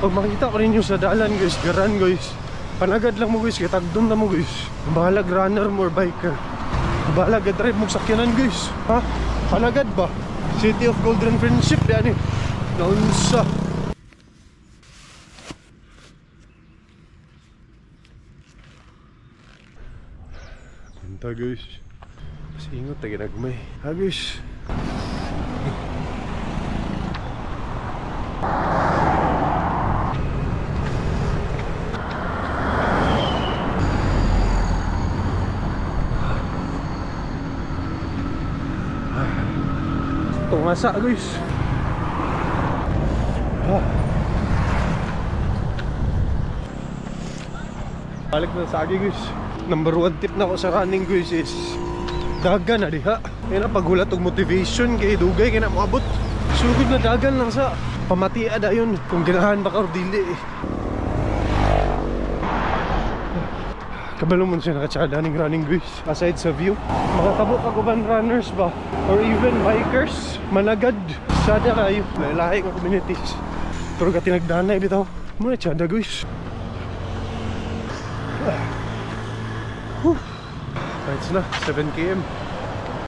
Pag makita ko ninyo sa dalan guys, garan guys. Panagad lang mo guys, kay tagdon na mo guys. Bahalag runner mo or biker. Bahalag drive mo sakyanan guys. Ha? Panagad ba? City of Golden Friendship yan eh. Naunsa. Punta guys. Singot na ginagmay. Ha guys. Tungasa guys. Balik na sa agi guys. Number 1 tip na ko sa running guys is dagan na diha. Kaya na paghulat og motivation kay dugay kay na moabot. Sugod na dagan lang sa pamatia dayon kung ganahan ba ka or dili. Kabalo man siya nakatsada ning running guys. Aside sa view, makatabo ka uban runners ba or even bikers, managad sada kayo. Lahi ka communities. Pero ka tinagdanay bitaw. Mo na tsada guys. Whew. Right na, 7 km.